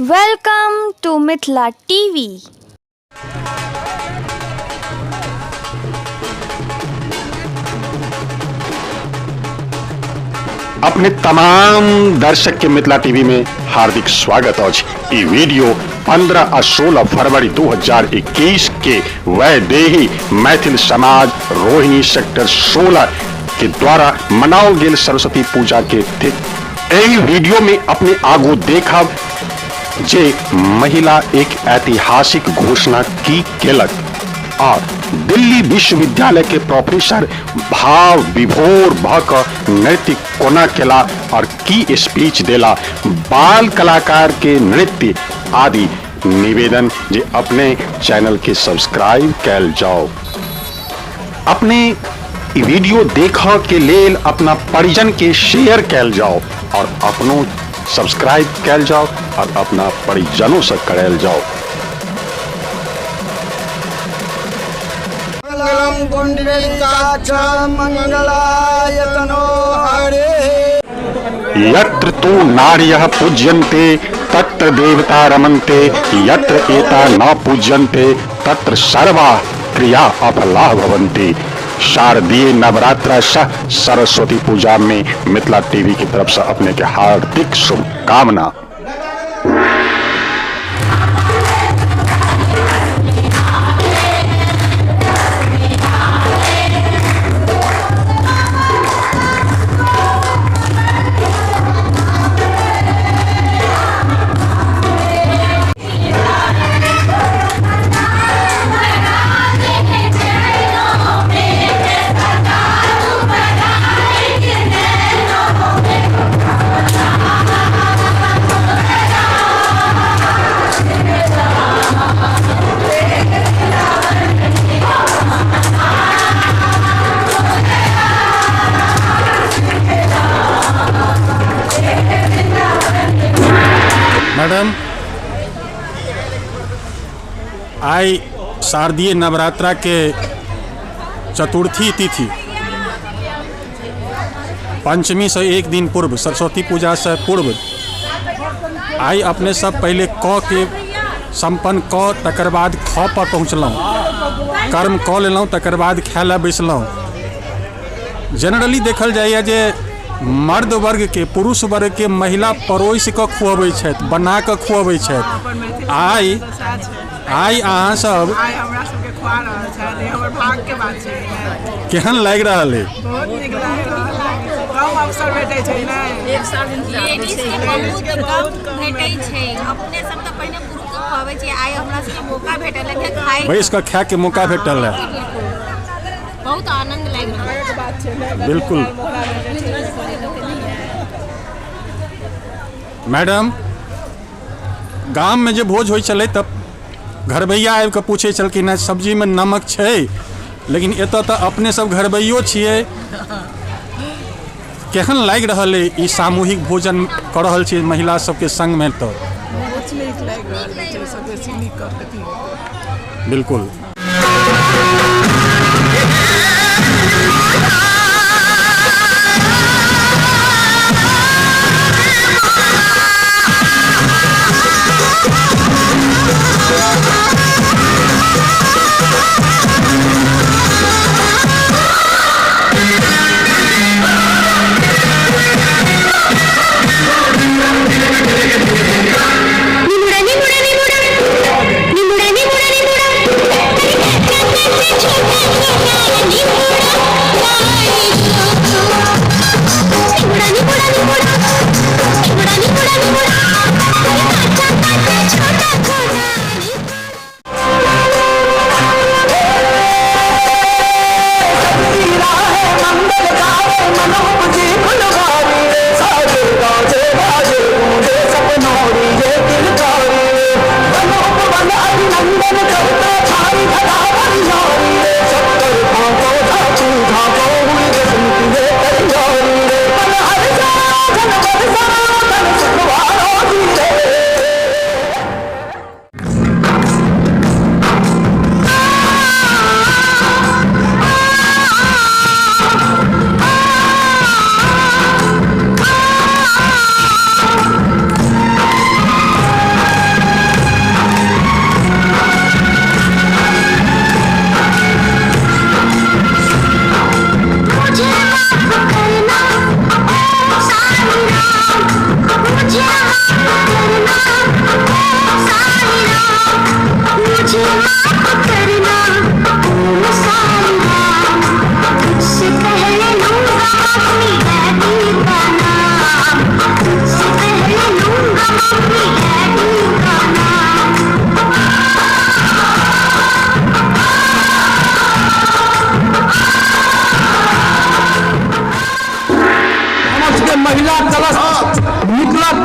Welcome to Mithila TV. अपने तमाम दर्शक के मिथिला टीवी में हार्दिक स्वागत अछि। ई वीडियो 15 आ 16 फरवरी 2021 के वैदेही मैथिल समाज रोहिणी सेक्टर 16 के द्वारा मनाओल गेल सरस्वती पूजा के थिक। एहि वीडियो में अपने आगू देखब जे महिला एक ऐतिहासिक घोषणा की केलक आ दिल्ली विश्वविद्यालय के प्रोफेसर भाव विभोर भ क नृत्य कोना केला और की स्पीच देला, बाल कलाकार के नृत्य आदि। निवेदन जे अपने चैनल के सब्सक्राइब कैल जाओ। अपने ई वीडियो देखऽ के लेल अपना परिजन के शेयर कैल जाओ और अपनो सब्सक्राइब कैल जाओ और अपना परिजनों से करायल जाओ। मंगलम पुंडरीकाक्षं मंगलाय तनोहरे। यत्र तु नार्यः पूज्यन्ते तत्र देवता रमन्ते, यत्र एता न पूज्यन्ते तत्र सर्वा क्रिया अफला भवन्ति। शारदीय नवरात्र सह सरस्वती पूजा में मिथिला टीवी की तरफ से अपने के हार्दिक शुभकामना। मैडम, आइ शारदीय नवरात्रा के चतुर्थी तिथि पंचमी से एक दिन पूर्व, सरस्वती पूजा से पूर्व, आइ अपने सब पहले क के संपन्न क तकर बाद ख पर पहुँचलहुँ, कर्म कऽ लेलहुँ, तकर बाद खाय लए बैसलहुँ। जनरली देखल जाइए जे मर्द वर्ग के, पुरुष वर्ग के महिला परोसि कऽ खुअबै छथि, बना कऽ खुअबै छथि। आइ आइ अहाँ सब आइ हमरा सबके खुआ रहल छथि, ई हमर भाग्यके बात छै। केहन लागि रहल अइ? बहुत नीक लागि रहल है। कम अवसर भेटै छै ने। लेडीज के बहुत कम भेटै छै। अपने सब तऽ पहिने पुरुष के खुआबै छियै, आइ हमरा सबके मौका भेटल है खाय। बैस कऽ खायके मौका भेटल है। बिल्कुल, बहुत आनंद लागि रहल छै। बिल्कुल मैडम, गाममे जे भोज होइ छलै तऽ घरबैया आबि कऽ पूछै छलखिन हेँ सब्जीमे नमक छै, लेकिन एतऽ तऽ अपने सब घरबैयो छियै। केहन लागि रहल अइ ई सामूहिक भोजन कऽ रहल छियै महिला सबके संगमे? तऽ बहुत नीक लागि रहल छै, एहिसँ बेसी नीक कथी हेतै। बिल्कुल। महिला कलश निकलत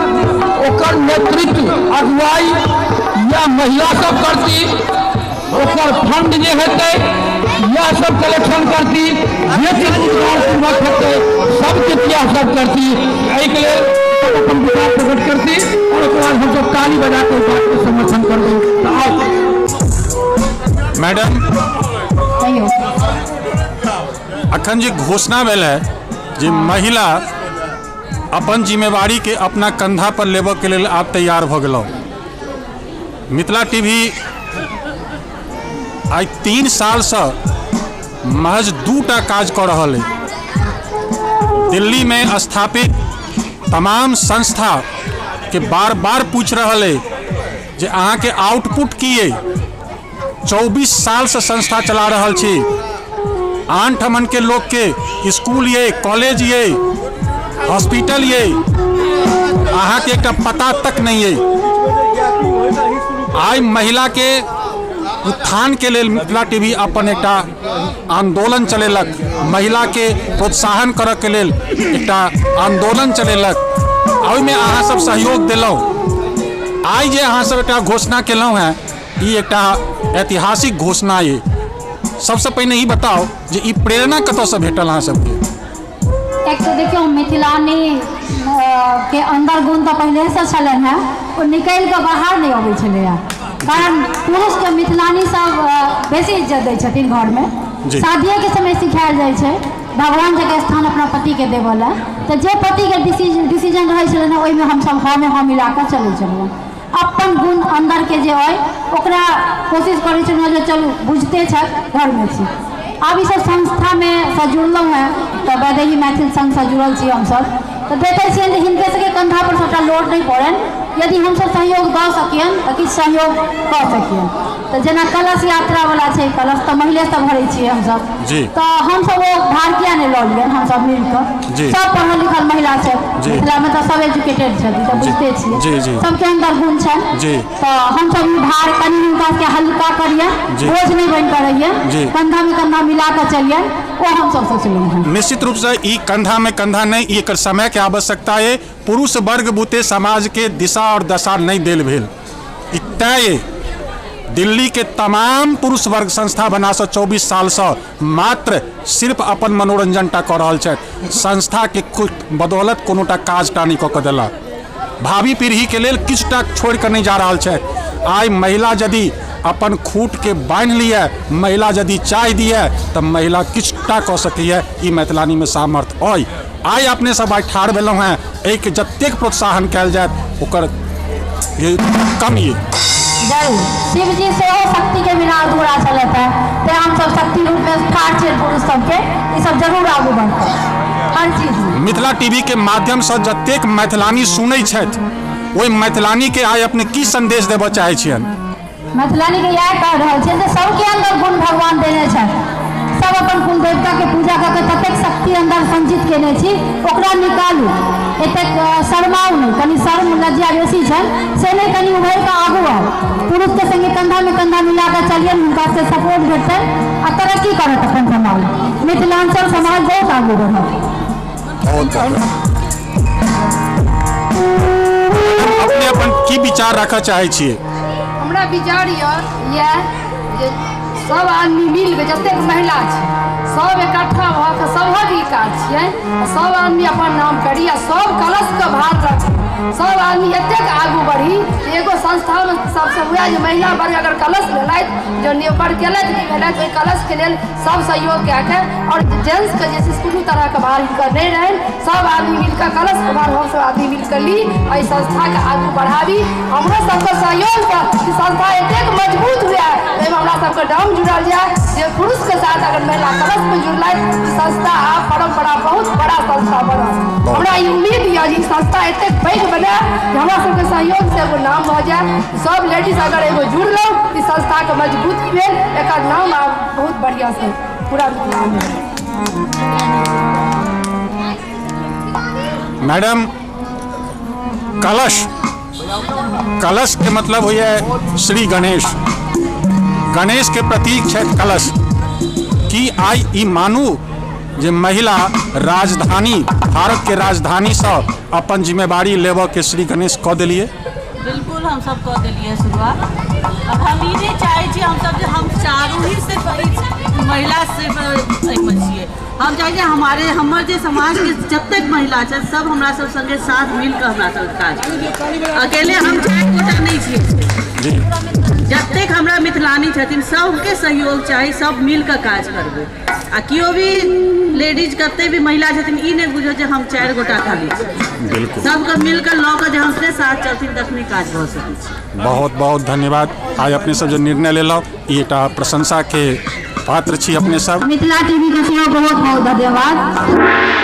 ओकर नेतृत्व अगुवाई या महिला सब करती, ओकर फंड जे हेतै यह सब कलेक्शन करती, जे चीज उद्धार पूर्वक हेतै सब किछु यह सब करती। एहिके लेल सब अपन विचार प्रकट करती और ओकर बाद हमसब ताली बजा के बात के समर्थन करबै। तऽ आउ मैडम, अखन जे घोषणा भेल है जे महिला अपन जिम्मेवारी के अपना कंधा पर लेबऽ के लेल आब तैयार भऽ गेलहुँ। मिथिला टीवी आइ 3 सालसँ महज 2टा काज कऽ रहल अइ। दिल्ली में स्थापित तमाम संस्था के बार बार पूछि रहल अइ जे अहाँके आउटपुट की अइ। 24 सालसँ संस्था चला रहल छी, आन ठमन के लोक के स्कूल ये, कॉलेज ये, हॉस्पिटल ये, अहाँके एकटा पता तक नहीं ये। आइ महिला के उत्थान के लेल मिथिला टीवी अपन एकटा आंदोलन चलेलक, महिला के प्रोत्साहन करऽ के लेल एकटा आंदोलन चलेलक, ओहिमे अहाँ सब सहयोग देलहुँ। आइ जे अहाँ सब एकटा घोषणा केलहुँ हेँ, ई एकटा ऐतिहासिक घोषणा ये। सबसँ पहिने ई बताउ जे ई प्रेरणा कतऽसँ भेटल अहाँ सबके? एक तऽ देखियौ, मिथिलानी के अन्दर गुण तऽ पहिलेसँ छलनि हेँ, ओ निकलि कऽ बाहर नहि अबै छलैए, कारण पुरुषके मिथिलानी सब बेसी इज्जत दै छथिन। घरमे शादिएके समय सिखायल जाइ छै भगवान जकाँ स्थान अपना पतिके देबऽ लए। तऽ जे पतिके डिसीजन रहै छलनि हेँ ओहिमे हमसब हँ मे हँ मिला कऽ चलै छलहुँ। अपन गुण अन्दरके जे अइ ओकरा कोशिश करै छलहुँ जे चलू बुझिते छथि, घरमे छी। आब ईसब संस्थामे सँ जुड़लहुँ हेँ तऽ वैदेही मैथिल संघसँ जुड़ल छी हमसब, तऽ देखै छियनि जे हिनके सबके कंधापर सबटा लोड नहि पड़नि, यदि हमसब सहयोग दऽ सकियनि तऽ किछु सहयोग कऽ सकियनि। तऽ जेना कलश यात्रावला छै, कलश तऽ महिले सब भरै छियै हमसब, तऽ हमसब ओ भार किया नहि लऽ लियनि हमसब मिलकऽ? सब पढ़ल लिखल महिला छथि मिथिलामे, तऽ सब एजुकेटेड छथि, तऽ बुझिते छियै सबके अन्दर गुण छनि। तऽ हमसब ई भार कनि हुनका सबके हल्का करियनि, बोझ नहि बनि कऽ रहियनि, कंधा में कंधा मिला कऽ चलियनि, ओ हमसब सोचलहुँ हँ। निश्चित रूपसँ ई कंधा में कंधा नहि, ई एकर समय के आवश्यकता अइ। पुरुष वर्ग बुते समाज के दिशा और दशा नहि देल भेल, ई तय अइ। दिल्ली के तमाम पुरुष वर्ग संस्था बनासँ 24 सालसँ मात्र सिर्फ अपन मनोरंजन टा कऽ रहल छथि, संस्था के बदौलत कोनोटा काज टा नहि कऽ कऽ देलक, भावी पीढ़ी के लेल किछु टा छोड़ि कऽ नहि जा रहल छथि। आइ महिला यदि अपन खूट के बान्हि लिए, महिला यदि चाहि दिए तऽ महिला किछु टा कऽ सकैए, ई मैथिलानी में सामर्थ्य अइ। आइ अपने सब आइ ठाढ़ भेलहुँ हेँ, एहिके जतेक प्रोत्साहन कयल जायत ओकर कम ये। जरूर, शिवजी सेहो शक्ति के बिना अधूरा छलथि हेँ, तेँ हमसब शक्ति रूप में ठाढ़ छियनि। पुरुष सबके ई सब जरूर आगू बढ़तै हर चीज में। मिथिला टीवी के माध्यम से जतेक मैथिलानी सुनै छथि ओहि मैथिलानी के आइ अपने की संदेश देबऽ चाहै छियनि? मैथिलानी के इएह कह रहल छियनि जे सबके अंदर गुण भगवान देने छथि, सब अपन कुल देवता के पूजा कऽ के ततेक शक्ति अंदर संचित केने छी, ओकरा निकालू, एतेक शर्माउ नहि, कनि शर्म लज्जा बेसी छनि से नहि, कनि उभरि कऽ आगू आउ, पुरुषके संगे कंधा में कंधा मिला कऽ चलियनि, हुनका से सपोर्ट भेटतनि आ तरक्की करत अपन समाज, मिथिलांचल समाज बहुत आगू बढ़त। अपने अपन की विचार राखऽ चाहै छियै? हमरा विचार यऽ जे सब आदमी मिल कऽ जतेक महिला छै सब इकट्ठा भऽ कऽ सभक ई काज छियै, सब आदमी अपन नाम करी आ सब कलशके भार रखी, सब आदमी एतेक आगू बढ़ी जे एगो संस्थामे सबसँ हुए जे महिला वर्ग अगर कलश लेलथि, जे न्योपर केलथि नहि भेलथि, ओहि कलशके लेल सब सहयोग कए कऽ आओर जेंट्सके जे छै से कोनो तरहके भार हिनकर नहि रहनि, सब आदमी मिलकऽ कलशके भार हमसब आदमी मिलकऽ ली, एहि संस्थाके आगू बढ़ाबी। हमरो सबके सहयोगसँ ई संस्था एतेक मजबूत हुए, एहिमे हमरा सबके नाम जुड़ल जाय जे पुरुषके साथ अगर महिला कलशमे जुड़लथि, ई संस्था आब परम्परा बहुत बड़ा संस्था बनत। हमरा ई उम्मीद यऽ जे ई संस्था एतेक पैघ बने जे हमरा सबके सहयोगसँ एगो नाम भऽ जाय। सब लेडीज अगर एगो जुड़लहुँ, ई संस्थाके मजबूती भेल, एकर नाम आब बहुत बढ़िआँ से पूरा मिथिलामे। मैडम, कलश, कलश के मतलब होइए श्री गणेश, गणेश के प्रतीक छथि कलश। की आइ ई मानू जे महिला राजधानी, भारतके राजधानीसँ अपन जिम्मेवारी लेबऽके श्री गणेश कऽ देलियै? बिल्कुल, हमसब कऽ देलियै शुरुआत। अब हम ई नहि चाहै छियै हमसब जे हम चारू ही सिर्फ महिला सिर्फ एहिमे छियै। हम चाहै छियै हमारे हमर जे समाजके जतेक महिला छै सब हमरा सब संगे साथ मिल कऽ हमरा सब काज करी। अकेले हम चारि गोटा नहि छियै, जतेक हमरा मिथिलानी छथिन सबके सहयोग चाही, सब मिल कऽ काज करबै। आ केओ भी लेडीज कते भी महिला छथिन ई नहि बुझो जे हम चारि गोटा खाली छी। बिल्कुल, सबके मिल कऽ लऽ कऽ जहन से साथ चलथिन तखने काज भऽ सकै छै। बहुत बहुत धन्यवाद। आइ अपने सब जे निर्णय लेलहुँ ई एकटा प्रशंसाके पात्र छी अपने सब। मिथिला टीवी के सेहो बहुत बहुत धन्यवाद।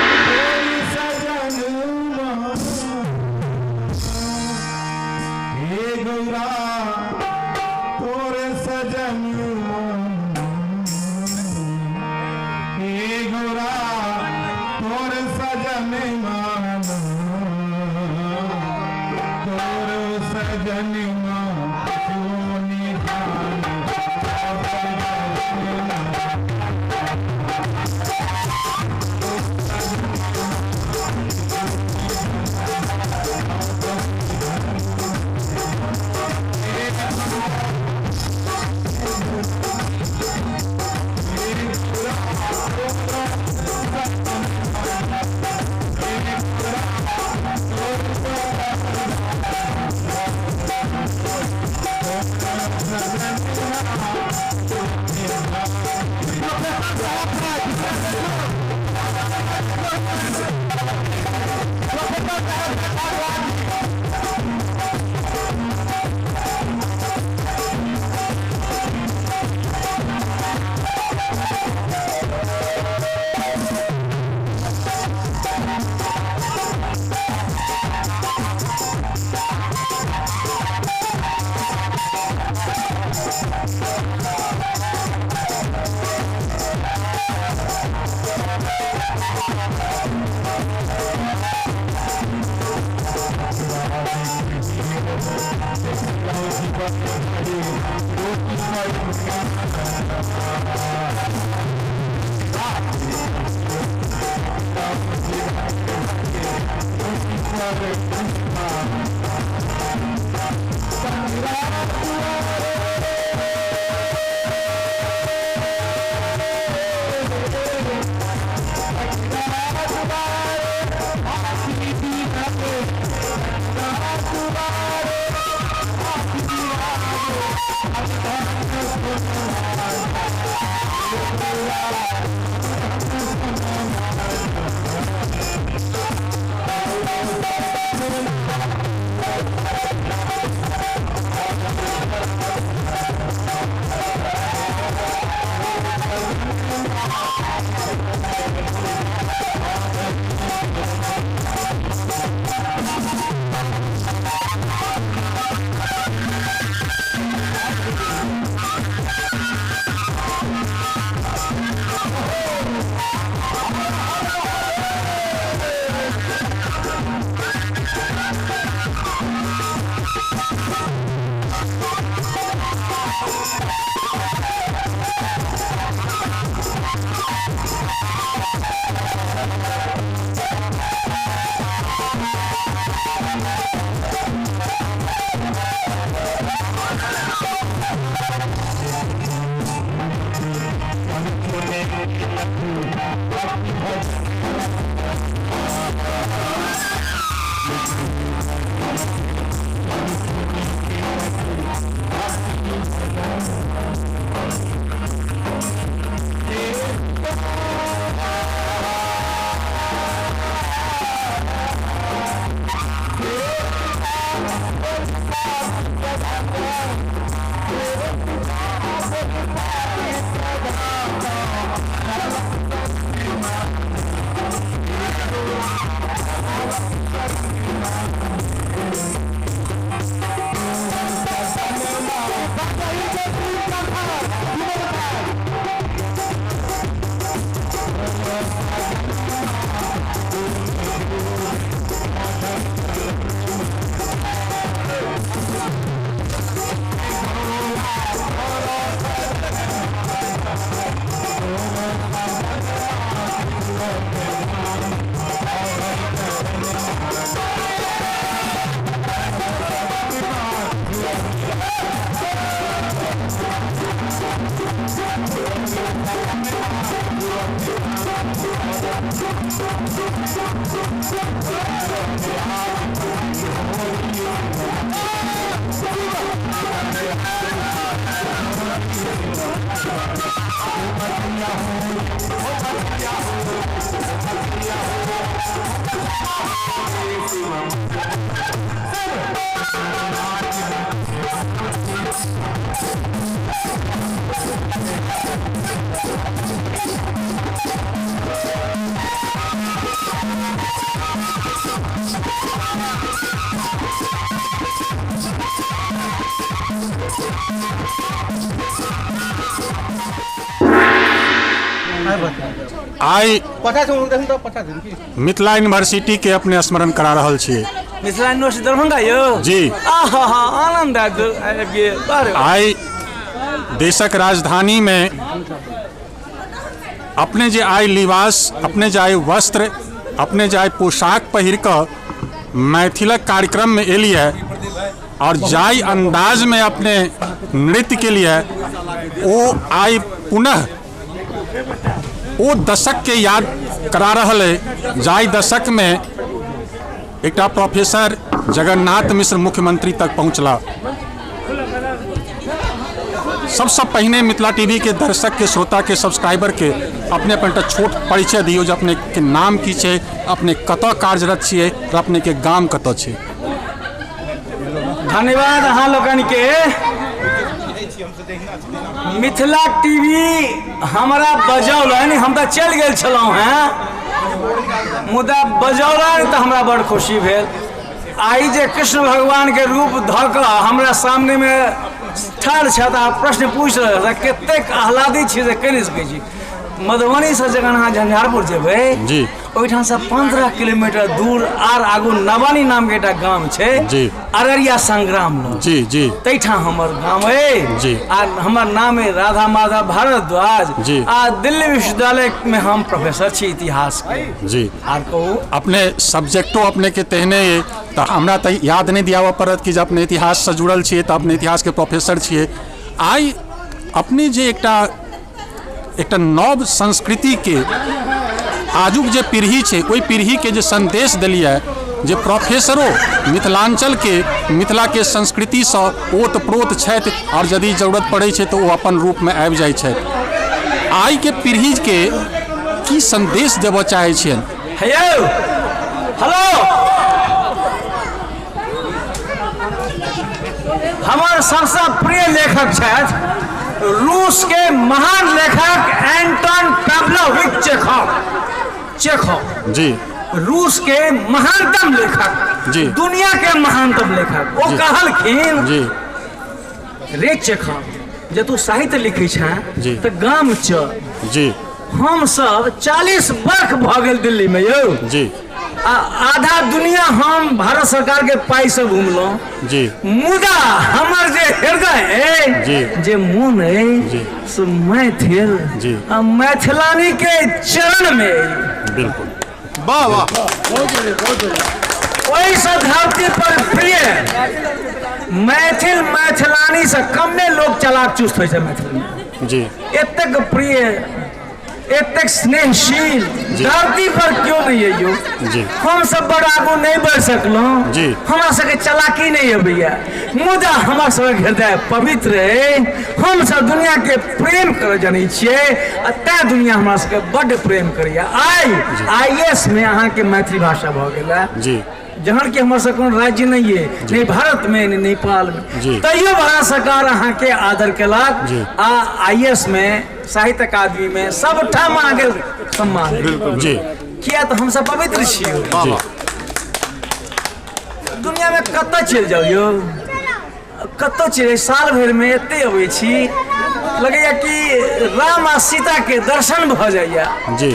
आइ मिथिला यूनिवर्सिटी के अपने स्मरण करा रहल छियै। मिथिला यूनिवर्सिटी दरभंगा यौ जी। आहा हा, आनंद आबि गेल। आइ देशक राजधानी में अपने जे आइ लिबास, अपने जे आइ वस्त्र, अपने जे आइ पोशाक पहिर कऽ मैथिलक कार्यक्रम में एलियै और जाहि अंदाज में अपने नृत्य के लिए ओ आइ पुनः ओ दशक के याद करा रहल है जाहि दशक में एकटा प्रोफेसर जगन्नाथ मिश्र मुख्यमंत्री तक पहुँचला। सबसे पहिने मिथिला टीवी के दर्शक के, श्रोता के, सब्सक्राइबर के अपने अपन एकटा छोट परिचय दियौ जे अपने के नाम की छै, अपने कतऽ कार्यरत छियै और अपने के गाम कतऽ छै। धन्यवाद अहाँ लोकनि के। मिथिला टीवी हमरा बजौलनि, हम तऽ चलि गेल छलहुँ हेँ, मुदा बजौलनि तऽ हमरा बड़ खुशी भेल। आइ जे कृष्ण भगवान के रूप धऽ कऽ हमरा सामने में ठाढ़ छथि आ प्रश्न पूछि रहल छथि, कतेक आह्लादित छी से कहि नहि सकै छी। मधुबनी से जखन अहाँ झंझारपुर जेबै जी, ओहिठाम से 15 किलोमीटर दूर आर आगू नवानी नाम के एकटा गाम छै जी, अररिया संग्राम लग जी जी, तैठाम हमर गाम अइ जी। आ हमर नाम अइ राधा माधव भारद्वाज जी। आ दिल्ली विश्वविद्यालय में हम प्रोफेसर छी इतिहास के जी। आर कहू। अपने सब्जेक्टो अपने के तेहने अइ तऽ हमरा तऽ याद नहि दियाबऽ पड़त कि जे अपने इतिहाससँ जुड़ल छियै तऽ अपने इतिहासके प्रोफेसर छियै। आइ अपने जे एकटा एकटा नव संस्कृतिके आजुक जे पीढ़ी छै ओहि पीढ़ीके जे संदेश देलियै जे प्रोफेसरो मिथिलाञ्चलके मिथिलाके संस्कृतिसँ ओत प्रोत छथि आओर यदि जरूरत पड़ै छै तऽ ओ अपन रूपमे आबि जाइ छथि। आइके पीढ़ीके की संदेश देबऽ चाहै छियनि? हेयौ हेलो, हमर सबसँ प्रिय लेखक छथि रूस के महान लेखक एंटन पावलोविच चेखव। चेखव जी, रूस के महानतम लेखक जी, दुनिया के महानतम लेखक। ओ कहलखिन जी, रे चेखव, जे तू साहित्य लिखै छें जी, तऽ गाम चल जी। हम सब 40 वर्ष भऽ गेल दिल्ली में यौ जी, आ आधा दुनिया हम भारत सरकार के पाई से घुमलहुँ जी, मुदा हमर जे हृदय अइ जी, जे मोन अइ जी, से मैथिल जी आ मैथिलानी के चरण में अइ। बिल्कुल, वाह वाह। ओहि सब धरती पर प्रिय मैथिल मैथिलानी से कमे लोग चलाक चुस्त होइ छै मैथिल में जी, एतेक प्रिय, एतेक स्नेहशील धरती पर क्यों नहीं अइयो जी। हम सब बड़ आगू नहीं बढ़ सकलहुँ जी। हमरा सबके चलाकी नहीं अबैया, मुदा हमर सबके हृदय पवित्र अइ। हम सब दुनिया के प्रेम करऽ जनै छियै आ तैं दुनिया हमरा सबके बड्ड प्रेम करैया। आइ IAS में अहाँके मैथिली भाषा भऽ गेल है जी, जहन कि हमर सब कोनो राज्य नहीं है, नहीं भारत में नहीं नेपाल में, जी। तैयो भारत सरकार अहाँके आदर केलक जी। आ IAS में, साहित्य अकादमी में सबठाम अहाँके सम्मान जी। किया तऽ हमसब पवित्र छियै। जी। दुनिया में कतऽ चलि जाउ यौ, कतऽ चलि, साल भरि में एते अबै छी, लगैया कि राम आ सीता के दर्शन भऽ जाइया जी।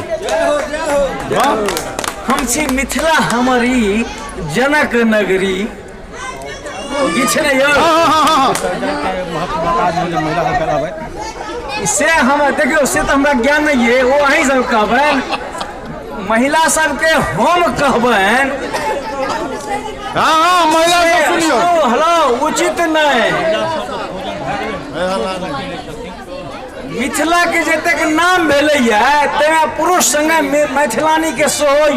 हम छी मिथिला हमर ई जनक नगरी। किछु नहि यौ से हम देखियौ, से तऽ हमरा ज्ञान नहि अइ, ओ अहीं सब कहबनि। महिला सबके हम कहबनि हाँ हाँ, महिला सब सुनियौ। हेलो, उचित नहि। मिथिला के जतेक नाम भेलैया ताहिमे पुरुष संगे मैथिलानी के सेहो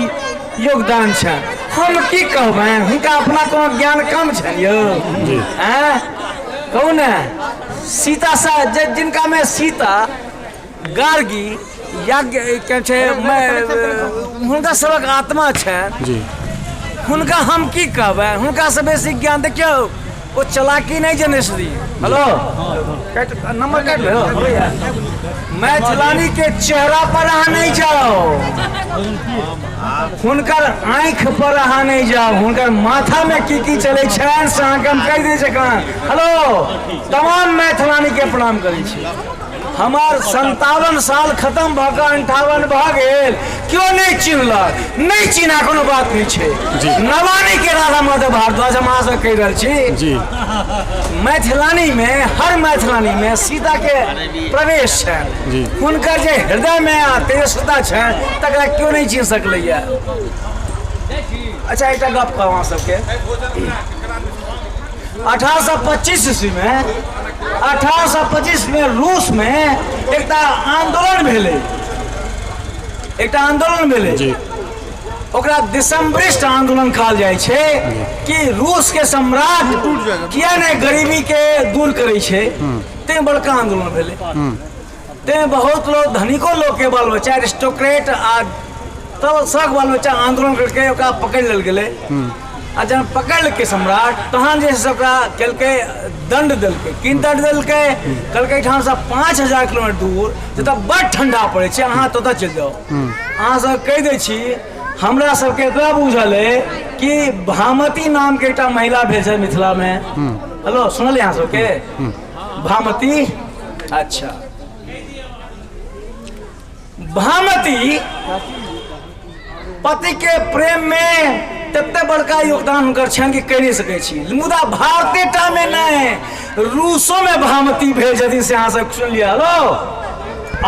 योगदान छनि। हम की कहबनि, हुनका अपना कोनो ज्ञान कम छनि यौ? आँय कहू ने, सीता सा जिनका में सीता गार्गी यज्ञ के छै, हुनका सबक आत्मा छनि जी, हुनका हम की कहबै? हुनका से बेसी ज्ञान देखियौ, ओ चलाकी नहि जनै छथिन। हेलो, नंबर काटि लियौ। मैथिलानी के चेहरा पर अहाँ नहि जाओ, हुनकर आँखि पर अहाँ नहि जाओ, हुनकर माथा में की की चलै छनि से अहाँके हम कहि दै छी। हेलो, तमाम मैथिलानी के प्रणाम करै छी। हमर 57 साल खत्म भऽ कऽ 58 भऽ गेल, क्यों नहि चिन्हलक? नहि चिन्हा कोनो बात नहि छै। नवानी के राधा माधव भारद्वाज हम अहाँ से कहि रहल छी जी। मैथिलानी में, हर मैथिलानी में सीता के प्रवेश छनि जी। हुनकर जे हृदय में आ तेजस्वता छनि तकरा क्यों नहि चिन्ह सकलैया। अच्छा, एकटा गप कहब अहाँ सबके। 1825 ईस्वी में, 1825 में रूस में एकटा आंदोलन भेलै, एकटा आंदोलन भेलै जी। ओकरा दिसम्बरिस्ट आंदोलन कहल जाइ छै कि रूस के सम्राट किया नहि गरीबी के दूर करै छै, तें बड़का आंदोलन भेलै। तें बहुत लोग, धनिको लोग के बाल बच्चा, एरिस्टोक्रेट आ तब सब बाल बच्चा आंदोलन करके ओकरा पकड़ि लेल गेलै। आ जहन पकड़लकै सम्राट, तहन जे छै ओकरा केलकै, दंड देलकै। किन दंड देलकै? कहलकै एहिठामसँ 5000 किलोमीटर दूर जतऽ बड़ ठंडा पड़ै छै, अहाँ ततऽ चलि जाउ। अहाँ सब कहि दै छी, हमरा सबके एतबा बुझल अइ कि भामती नामके एकटा महिला भेल छै मिथिलामे। हेलो, सुनलियै अहाँ सबके भामती? अच्छा, भामती पति के प्रेम में तते बड़का योगदान हुनकर छनि कि कहि नहि सकै छी। मुदा भारते टा में नहि, रूसो में भामती भेल छथिन, से अहाँ सब सुन लिअ। हेलो,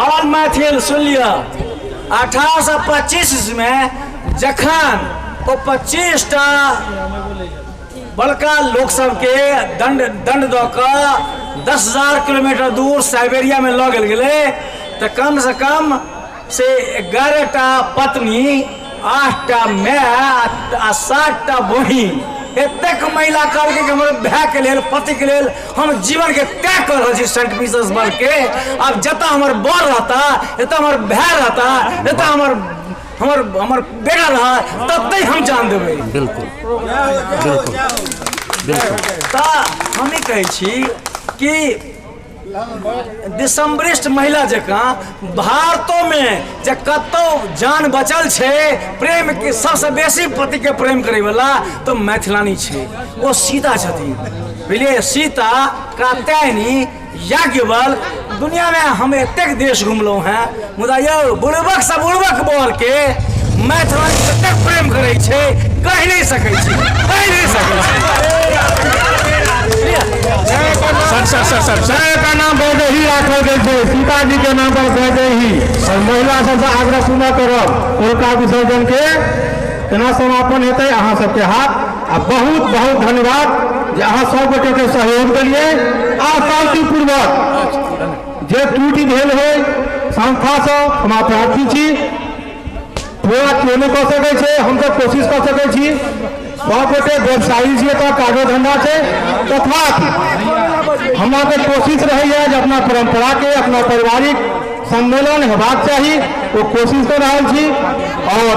ऑल मैथिल सुन लिअ। 1825 में जखन ओ 25 टा बड़का लोक सबके दंड दंड दऽ कऽ 10,000 किलोमीटर दूर साइबेरिया में लऽ गेल गेलै, तऽ कम से कम से 11 टा पत्नी, 8टा माय आ 7टा बहिन, एतेक महिला कहलकै कि हमर भायके लेल, पतिके लेल हम जीवनके त्याग कऽ रहल छी सेंट पीटर्सबर्ग के। आब जतऽ हमर बर रहता, जतऽ हमर भाय रहता, जतऽ हमर हमर हमर बेटा रहा, ततै हम जान देबै। बिल्कुल बिल्कुल बिल्कुल। तऽ हम ई कहै छी कि दिसम्बरिस्ट महिला जकाँ भारतोमे जे कतौ जान बचल छै प्रेम के, सबसँ बेसी पतिके प्रेम करैवला तऽ मैथिलानी छै, ओ सीता छथिन। बुझलियै? सीता, कात्यायनी, याज्ञवल्क। दुनियामे हम एतेक देश घुमलहुँ हेँ, मुदा यौ बुड़बक सँ बुड़बक बरके मैथिलानी ततेक प्रेम करै छै, कहि नहि सकै छी, कहि नहि सकै छी। Sir sir sir sir sir का नाम वैदेही राखल गेल छै, सीताजी के नाम पर वैदेही। और महिला सबसँ आग्रह पुनः करब, कोलका विसर्जन के केना समापन हेतै अहाँ सबके हाथ। आ बहुत बहुत धन्यवाद जे अहाँ सब गोटे के सहयोग देलियै आ शांतिपूर्वक जे त्रुटि भेल होय संस्थासँ क्षमा प्रार्थी छी। पूरा केओ नहि कऽ सकै छै, हमसब कोशिश कऽ सकै छी। सब गोटे व्यवसायी छियै तऽ काजो धंधा छै, तथापि हमरा के कोशिश रहैया जे अपना परंपरा के, अपना पारिवारिक सम्मेलन हेबाक चाही, ओ कोशिश कऽ रहल छी। और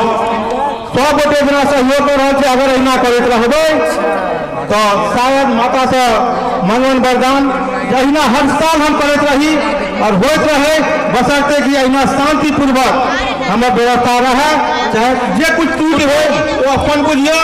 सब गोटे जेना सहयोग कऽ रहल छी, अगर एहिना करैत रहबै तऽ शायद मातासँ मंगल वरदान जे अहिना हर साल हम करैत रही और होइत रहे, बशर्ते कि अहिना शांतिपूर्वक हमर व्यवस्था रहे। चाहे जे कुछ त्रुटि हो ओ अपन बुझियौ,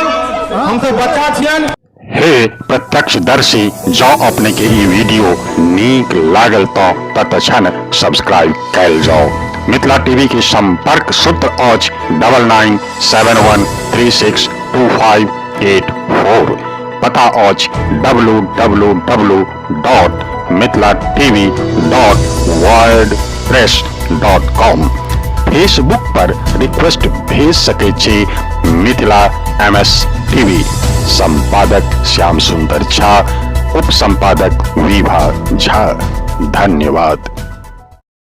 हमसब बच्चा छियनि। हे प्रत्यक्षदर्शी, जँ अपने के ई वीडियो नीक लागल तऽ तत्क्षण सब्सक्राइब कयल जाउ। मिथिला टीवी के संपर्क सूत्र अछि 9971362584। पता अछि www.mithilatv.wordpress.com। Facebook पर रिक्वेस्ट भेज सकै छी मिथिला एम एस टीवी। संपादक श्याम सुंदर झा, उप संपादक विभा झा। धन्यवाद।